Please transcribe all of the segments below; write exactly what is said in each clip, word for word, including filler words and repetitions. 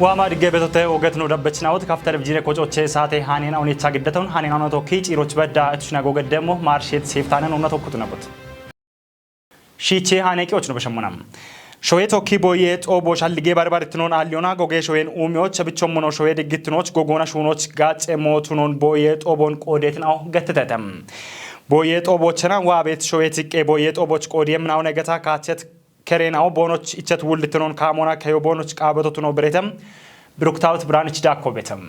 Waama digge betote ogetno dabbechinaawot kaf televizhiine kocoche saate haaneen awnicha giddaton haaneen awnato ki ciiroch bedda etushna gogeddemo maarsheet seeftaaneen awnato kutunabot. Shiichee haanee qiyoch no beshemmunam. Shoyee tokki booyee xoobo shalligee barbaritinoon aalliyoona gogee shoyeen uumiyoch bichommono shoyee diggittinoch gogoona shuunoch gaacce mootunoon booyee xooboon qoodeetin awo gettetetem. Booyee xoobochena waabeet shoyee tiqqee booyee xooboch qoodiyemminaawon egeta kaachet kereenawo boonoch ichet wullittinoon kaamoona keyo boonoch qaabetotuno beretem. Biruktaawit Biraanich Daakko betem.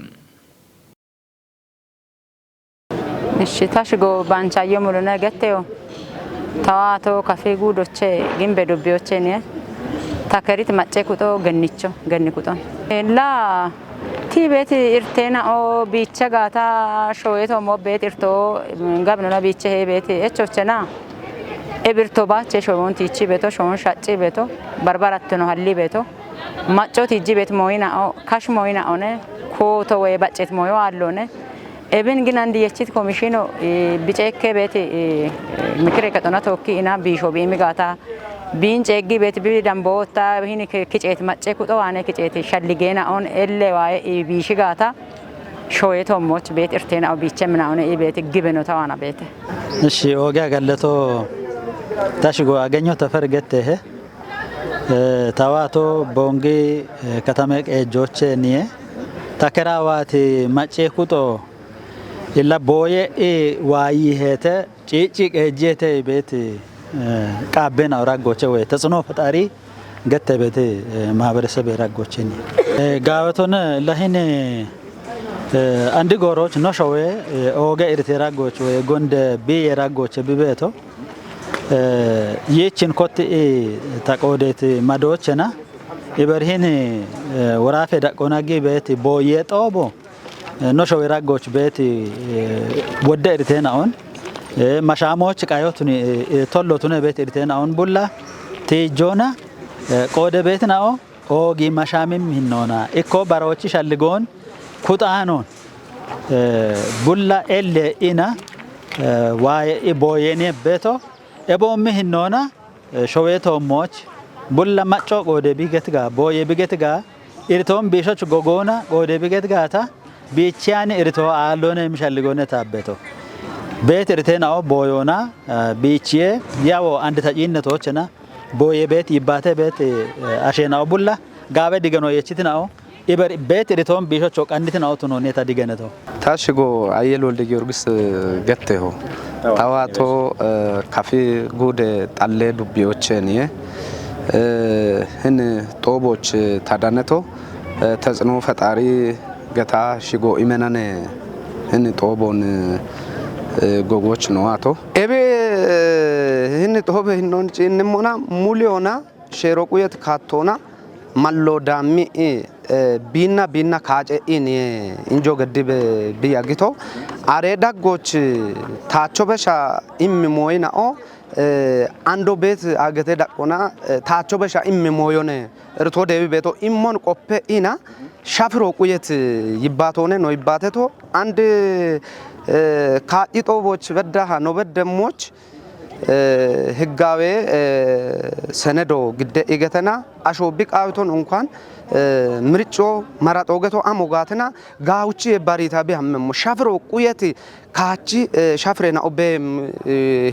Ishi ta shigo baanchayyo muluna getteyo. Tawaato kafi guudoche gimbe dubbiyoche niye. Takerit macce kuxo gennicho genni kuxon. Ella ti beeti irteena o biicha gaata shoyeto mo beeti irto gabnona biiche he beeti echochena. Ebirto baache shoyontichi beto shon shacci beto barbarattono halli beto. Macco tijji bet moyina o kash moyina one kooto woye baccet moyo aallone. Ebin gin andi yechit komishino biceekke bet mikire kexona tookki ina biisho biimi gaata. Biin ceeggi bet bi dambootta hini kiceet macce kuxo waane kiceet shalligeena on elle waaye biishi gaata. Shoye toommoch bet irteena o biiche mina one i bet gibeno tawaana bete. Ishi oge agalleto tashigo agenyo tefer gettehe. Tawaato Boongi katame qeejjoocheenniye. Takeraawaati maccee kuxo illa booye'e waayiheete ciicci qeejjeete beeti qaabbeenao raggooche woy tetsino fexaari gette beeti maaberesebe raggoocheenniye. Gaawetone illa hini andi goorooch no showe ooge irite raggooch woy gonde biiye raggooche bibeeto. Yiichin kotti i ta qoodeeti madoochena iberhin woraafe daqqona gi beeti booyyee xoobo no showe raggooch beeti wodde iriteena on mashaamooch qayotuni tollotune beeti iriteena on bulla tiijjoona qoode beetina o oogi mashaamim hinnoona ikko baroochi shalligoon kuxaanoon bulla elle ina waaye i booyeeni ebbeeto eboommi hinnoona showee toommooch bulla macco qoode bigetiga booye bigetiga iritoon biishoch gogoona qoode bigetigaata biichiyaani iritoo aalloone mishalligoone taabbeto beet iriteenao booyoona biichiye yawo andi taciinnetoochena booye beet yibbaate beet asheenao bulla gaabe digeno yechitinao iber beet iritoon biishocho qannitinao tunoonnieta digeneto. Tashigo Ayyel Wolde Giyorgis getteho. Tawaato kafi guude xallee dubbiyocheeniye hin xooboch tadaneto tetsino fexaari geta shigo imenane hin xoobon gogoch no ato. Ebe hin xoobe hinnon ciinnimona muliyona sheero quyet kaattoona mallo daammi biinna biinna kaace ini injo geddibe biya gito are daggoch taacho besha immi mooyina'o ando beet agete daqqona taacho besha immi mooyone rito deebi beeto immon qoppe ina shafiro quyet yibbaatoone no yibbaateto and kaa'yi xooboch beddaha no beddemmoch ህጋዊ ሰነዶ ግደ ኢገተና አሾ ቢቃዊቶን እንኳን ምርጮ መራጦ ገቶ አሞ ጋተና ጋውቺ የባሪታ ቢያመሞ ሻፍሮ ቁየት ካቺ ሻፍሬና ኦቤ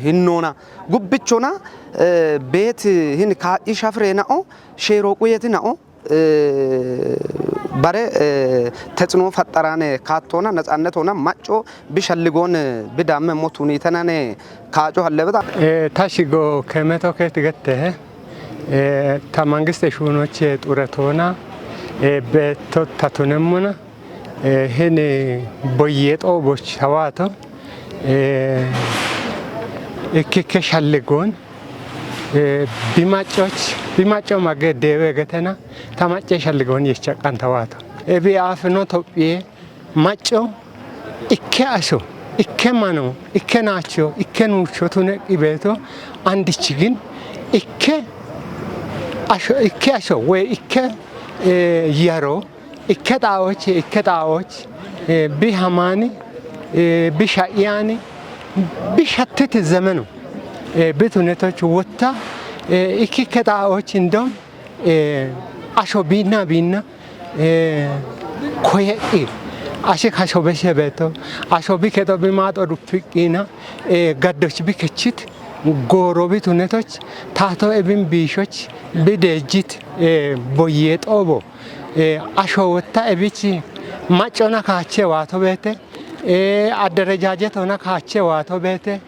ሂኖና ጉብቾና ቤት ሂን ካኢ ሻፍሬናኦ ሼሮ ቁየትናኦ bare tetsino faxxaraane kaattoona natsaannetoona macco bishalligoon bidamme motuni tenane kaaco hallebeta. Tashigo kemeto keet gettehe ta mangiste shuunoche xuretoona beetto tatunemmona hini boyye xooboch tawaato ikkikke shalligoon bimaccoch bimacco magge deewe getena ta macce shalligoon yecha qantawaato ebi aafino tophiye macco ikke asho ikke mano ikke naacho ikke nuucho tune qibeeto andichi gin ikke asho ikke asho woy ikke yaro ikke xaawoch ikke xaawoch bi hamaani bi sha'yaani bi shattete zemeno bi tunetoch wotta ikkikke xaawoch indom asho biinna biinna Koye'i ashe kasho beshe beto asho biketo bimaaxo duphiqina gaddoch bikechit goorobi tunetoch tato ebin biishoch bidejit boyexoobo asho wotta ebich maccona kaache waato beete adderejajetona kaache waato beete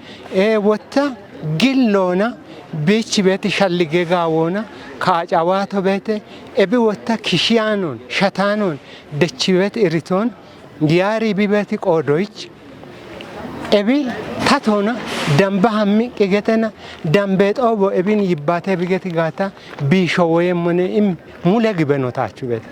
wotta gilloona biich beeti shallige gaawoona kaaca waato beete ebi wotta kishiyaanon shataanon dechibet iriton yaari bibeti qoodoyich ebi tatona damba hammiqqi getena dambe xoobo ebin yibbate bigeti gaata biisho woyemmone im mule gibeno taachu bete.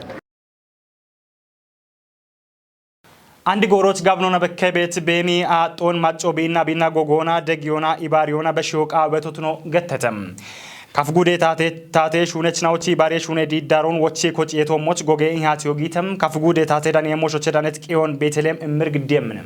Andi gooroch gabnona bekke beet beemi aaxxoon macco biinna biinna gogoona degiyona ibaariyona beshiyo qaawe betotno gettete. Kaf gude taate taate shuunechnaochi ibaariye shuune diiddaroon wochi kociyetoommoch goge ihaatiyo giitem kaf gude taate daniyeemmo shoche danet qiyoon beeteleem immir giddiyemmine.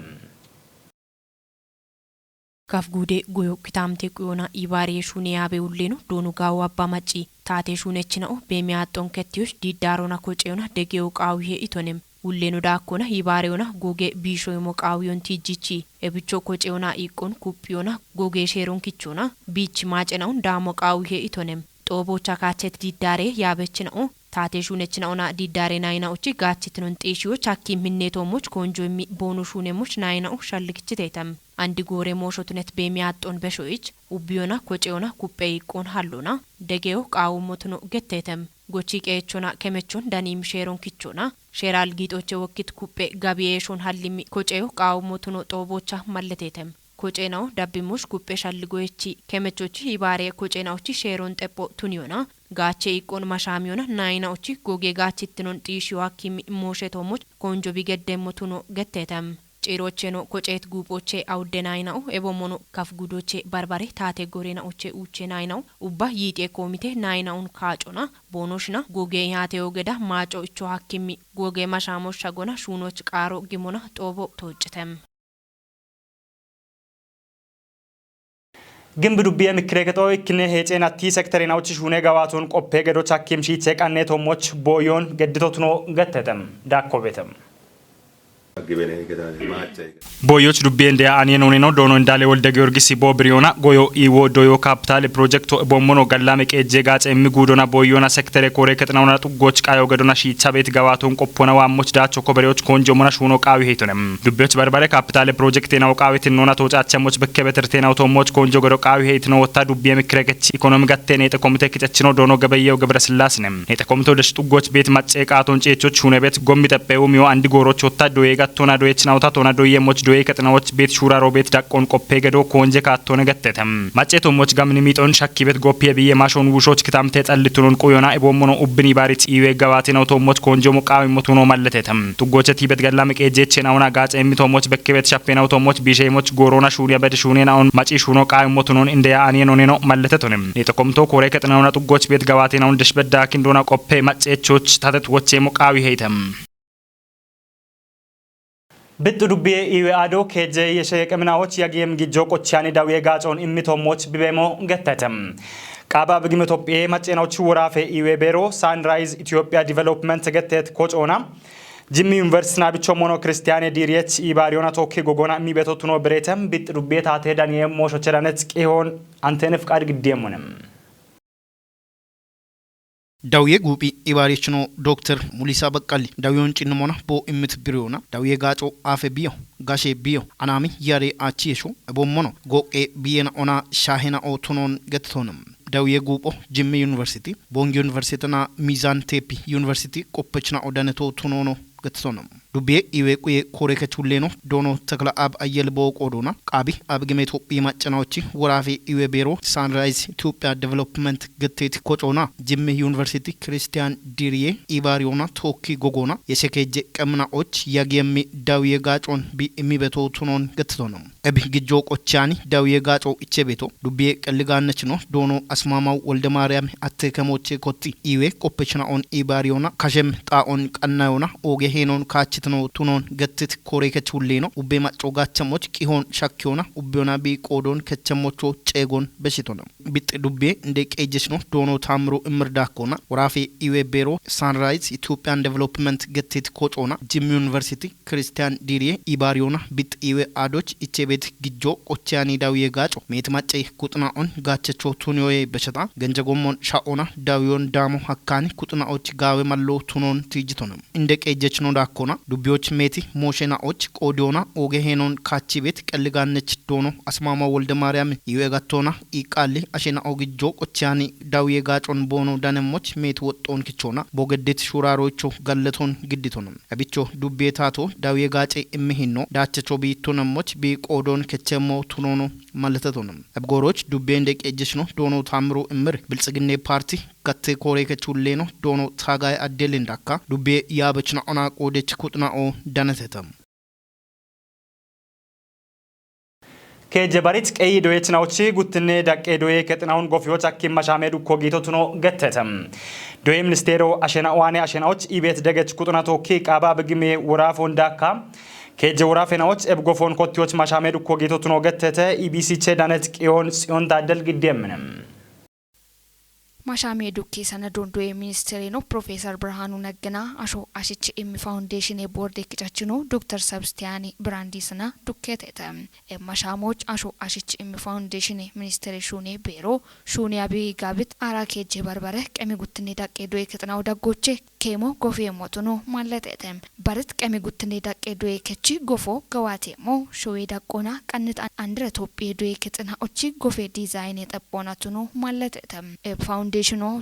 Kaf gude goyo kitamte quyona ibaariye shuune yaabe ulleno doono gaawo abba macci taate shuunechna'o beemi aaxxoon kettiyoch diiddaroona koceyona degeyo qaawihe itonem. Ulleno daakkona yibaareyona goge biishoyemo qaawiyon tiijjichi ebicho koceyona iqqon kuphiyona goge sheeron kichona biich maacena'on daamo qaawihe itonem. Xoobocha kaachet diiddaare yaabechina'o taate shuunechina'ona diiddaare nayina'ochi gaachitinon xiishiyoch hakki minneetoommoch koonjoyemmi boono shuunemoch nayina'o shalligichiteetem. Andi goore mooshotunet beemi aaxxon beshoyich ubbiyona koceyona kuphe iqqon hallona degeyo qaawommotuno getteetem. Gochi qeechona kemechon daniim sheeron kichona sheera algiixoche wokkit kuphe gabi eeshon hallimmi koceyo qaawommotuno xoobocha malleteetem. Kocenawo dabbimosh kuphe shalligoyechi kemechochi ibaare kocenawochi sheeron xepho tuniyona gaache iqqon mashaamiyona nayinawochi goge gaachittinon xiishiyo hakkimi mooshetoomoch koonjo bi geddemmotuno getteetem. Ciirocheno koceet guuphoche awudde nayina'o ebommono kaf gudoche barbare taate gore na'oche uuche nayina'o ubba yiixe koomite nayina'on kaacona boonoshina goge ihaate ogeda maaco icho hakkimmi goge mashaamo shagona shuunoch qaaro gimona xoobo tooccetem. Gimbi dubbiye mikkireekexo ikkine heexeen atti sektereenawoch shuune gawaaton qoppe gedoch hakkim shiiche qanneetoommoch booyoon gedditotno gettetem. Daakko beetem. Boyoch dubbiyen deya aniyen unino doono indale wolde giyorgis bo biriyona goyo iwo doyo kapitale pirojekto bommono gallame qeejje gaaxe immi guudona boyona sektere koore kexinawona xuggoch qayo gedona shiicha beet gawaaton qoppona waammoch daacho kobereyoch koonjo mona shuuno qaawi heytonem. Dubbiyoch barbare kapitale pirojekte nawo qaawitin nona toocachamoch bekke betertena utoommoch koonjo gedo qaawi heytino wotta dubbiye mikkireke ikonomi gatte neexe komite kicechino doono gebeyew gebresillaasine neexe komito desh xuggoch beet macce qaaton ceechoch shuune beet gommi xephe umiyo andi gooroch wotta doye gattona doyechinawta tona doyemmoch doye kexinawoch beet shuuraro beet daqqon qoppe gedo koonje kaattone gettete. Macce tommoch gamni miixon shakki beet goppiye biye mashon wushoch kitamte xallitunon quyona eboommono ubbini baarit iwe gawaatinaw tommoch koonjomo qaawimmotuno malletete. Tuggoche tiibet gallame qeejjechenawona gaaxe immi tommoch bekkebet shappenaw tommoch biisheemoch goorona shuuniya bed shuunena'on maci shuuno qaawimmotunon indeya aniyenoneno malletetonem. Neexokomto koore kexinawona tuggoch beet gawaatinawon deshbedda kindona qoppe macceechoch tatet wocheemo qaawi heytem. Bixxu dubbiye iwe ado keejje yeshe qeminawoch yagiyem gijjo qochchani dawiye gaaxon immitommoch bibeemo gettetem. Qaaba bigim Itophiye macceenawoch woraafe iwe beero Sunrise Ethiopia Development gettet kocoona Jimmi Yuniversiti naabicho mono Kiristiyaane diiriyech ibaariyona tookki gogona mibeto tuno beretem bixxi dubbiye taate daniye mooshoche danech qihoon antenef qaad giddiyemmonem. Dawye guuphi ibaarichino Dokter Mulisa Baqqali dawiyon cinnimona bo immit biriyona dawye gaaco afe biyo gashe biyo anami yare achi yesho ebommono goqqe biyena ona shahena o tunon gettonem. Dawye guupho Jimmi University, Bongi University na Mizan Tepi University qoppechna odaneto tunono gettonem. Dubbiye iwe quye korekech hulleno doono Tekla Ab Ayyel boo qoodona qaabi abigime Itophi maccanawochi woraafe iwe beero Sunrise Ethiopia Development getteeti kocoona Jimmi University Christian Diriye ibaariyona tookki gogoona yesekeje qemina och yagiyemmi dawiye gaacon bi immibeto tunon gettonem. Ebi gijjo qochchani dawiye gaaco ichche beeto dubbiye qelligaannechino doono Asmaamaw Wolde Maariyam atte kemoche kotti iwe qoppechna on ibaariyona kashem xaa'on qannayona ooge heenon kaachchi gattino tunoon gattit kooree kech hulleeno ubbee maccoo gaachammoch qihoon shakkiyoona ubbiyoona bii qoodoon kechemmochoo ceegoon beshitona. Bixxi dubbee nde qeejjechno doono taamiro immirdaakkona woraafe iwe beero Sunrise Ethiopian Development gattit kocoona Jimmi University Kiristiyaan Diiriye Ibaariyoona bixxi iwe aadoch ichebet gijjo qochiyani dawiye gaaco meet macce kuxina'on gaachecho tuniyoye besheta genja gommon sha'ona dawiyon daamo hakkaani kuxina'och gaawe mallo tunoon tiijitona. Inde qeejjechno daakkona dubbiyoch meeti mooshena'och qoodiyoona ooge heenoon kaachibet qelligaannech doono Asmaama Wolde Maariyaami iwe gattoona iiqqaalli ashena'o gijjo qochiyani dawiye gaacon boono danemmoch meet woxxoon kichoona boogeddit shuuraaroicho gallatoon gidditona. Abicho dubbee taato dawiye gaace immihinno daachacho biittonemmoch bii qoodoon kechemmo tunoono mallatetono. Abgooroch dubbee nde qeejjechno doono taamiro immir biltsiginne paarti gatte kooree kech hulleeno doono taagaye addeelindakka dubbee yaabechna ona qoodech kuxina'o daneteta. Keejje barit qeyi doyechinawochi guttinne daqqe doye kexinawun gofiyoch akkim mashaame dukko giito tuno gettete. Doye ministeero ashena waane ashenawoch ibeet degech kuxina tookki qaaba bigime woraafon daakka keejje woraafenawoch eb gofoon kottiyoch mashaame dukko giito tuno gettete. E B C che danet qiyoon tsiyoon taaddel giddi emminem. Mashaame dukke sanadon doye ministeereno Profeesar Birhaanu Naggana asho ashich immi faawundeeshine boorde qicachino Doktor Sabstiyaani Biraandiisina dukketeete. Eb mashaamoch asho ashich immi faawundeeshine ministeere shuune beero shuune abiy gaabit ara keejje barbare qemi guttinne daqqe doye kexinawo daggoche keemo gofiye motuno malletete. Barit qemi guttinne daqqe doye kechi gofo gawaate mo showe daqqona qannit an-, andire Tophiye doye kexina ochi gofe dizaayine xaphona tuno malletete. Eb faawundeeshino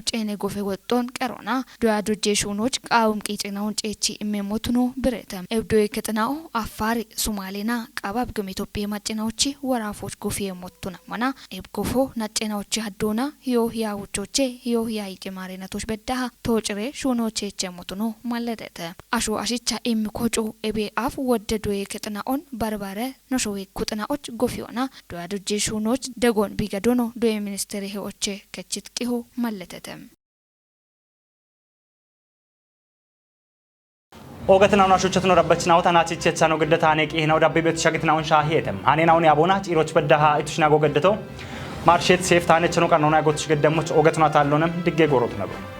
ceene gofe woxxon qerona doya dojje shuunoch qaawum qiicinaun ceechi imme motuno birete. Eb doye kexina'o Affaari Sumaalena qaaba bigim Itophiye maccinawochi woraafoch gofiye motuna mana eb gofo naccinawochi haddoona hiyo hiya wuchoche hiyo hiya ice maarenatoch beddaha toocire shuunoche chemotuno malletete. Asho ashicha immi koco ebe af wodde doye kexina'on barbare noshowe kuxina'och gofiyona doya dojje shuunoch degon bigadono doye ministeere he oche kechit qiho malletete. Oogetinawun ashuchchetino rabbachinawo tanaach ichechano gedde taane qihinawun dabbi betu shagitinawun shaahiyetem. Hanenawun yaabona ciiroch beddaha itushinago geddeto. Marshet seef taane cheno qannona gotush geddemmoch oogetuna taallonem digge goorotuna be.